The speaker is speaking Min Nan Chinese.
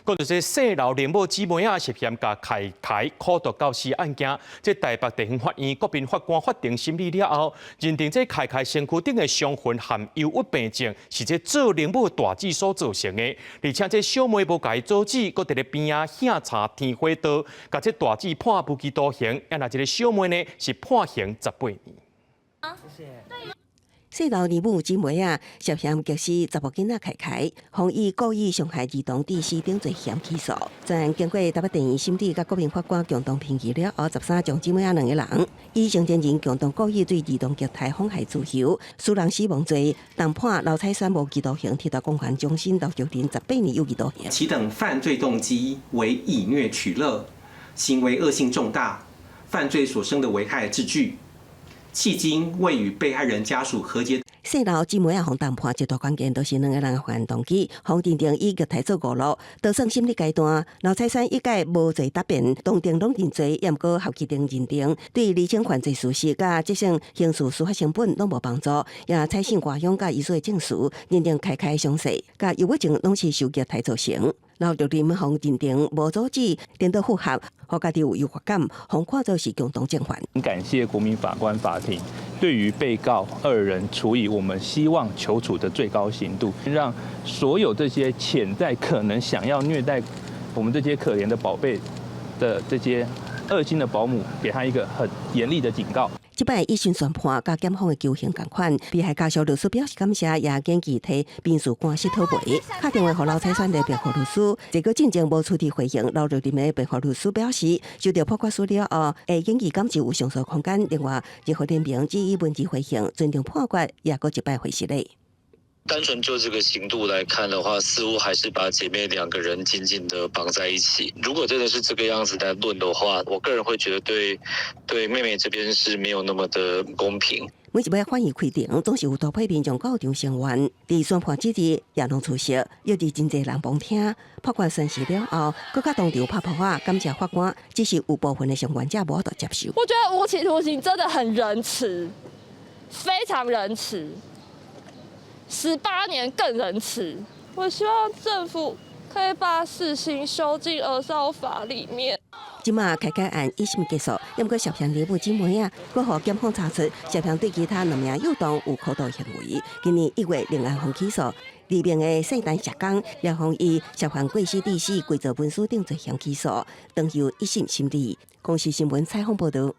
講著這細樓靈母姊妹仔涉嫌共凱凱苦毒到死案件，這台北地方法院國民法官法庭審理了後，認定這凱凱身軀頂的傷痕含憂鬱病症是這做靈母大姊所造成的，而且這小妹無共伊阻止，閣佇咧邊仔向插天火刀，共這大姊判無期徒刑，啊若這个小妹呢是判刑18年。細樓靈母姊妹仔，涉嫌虐死查某囡仔凱凱，予以故意傷害兒童致死等罪嫌起訴。在經過台北地院審理，佮國民法官共同評議了後，13將姊妹仔兩个人以成年人共同故意對兒童虐待妨害自由、使人死亡罪，同判劉彩珊無期徒刑，鐵道公權終身劉玉玲18年有期徒刑。其等犯罪動機為以虐取樂，行為惡性重大，犯罪所生的危害至巨。迄今未與被害人家屬和解。細樓姊妹仔予同判，一大關鍵都是兩个人的犯案動機，予認定以虐待做娛樂，就算審理階段，劉彩珊一概無罪答辯，當庭攏認罪，毋過合議庭認定對釐清犯罪事實佮節省刑事司法成本攏無幫助，也採信外鄉佮醫師的證詞，認定凱凱傷勢佮憂鬱症攏是受虐待造成。劉玉玲予認定無阻止，顛倒附和，予家己有優越感，予看做是共同正犯。很感謝國民法官法庭對於被告二人處以我們希望求處的最高刑度，讓所有這些潛在可能想要虐待我們這些可憐的寶貝的這些惡心的保姆，給他一個很嚴厲的警告。這擺一審宣判，佮檢方的求刑仝款，被害家屬律師表示感謝，也建議提民事官司討賠。敲電話予劉彩珊的辯護律師，這個進前無出庭回應。劉玉玲的辯護律師表示，收到判決書了後，會建議感覺有上訴空間。另外，仁和聯盟只以文字回應，尊重判決，也閣一擺回釋咧。單純就這個刑度來看的話，似乎還是把姐妹兩個人緊緊的綁在一起。如果真的是這個樣子來論的話，我個人會覺得對妹妹這邊是沒有那麼的公平。每一擺法院開庭，總是有大批民眾到場聲援。佇宣判之日，也攏出席，約佇真濟人旁聽。判決宣示了後，閣較當場拍噗仔，感謝法官。只是有部分的聲援者無法度接受。我覺得無期徒刑真的很仁慈，非常仁慈。18年更仁慈。我希望政府可以把死刑修進兒少法裡面。這馬凱凱案一審結束，毋過涉嫌靈母姊妹仔，閣予檢方查出涉嫌對其他兩名幼童有苦毒行為。今年1月另案予起訴，佚名的聖誕社工也予以涉嫌過失致死、偽造文書等罪嫌起訴，等候一審審理。公視新聞採訪報導。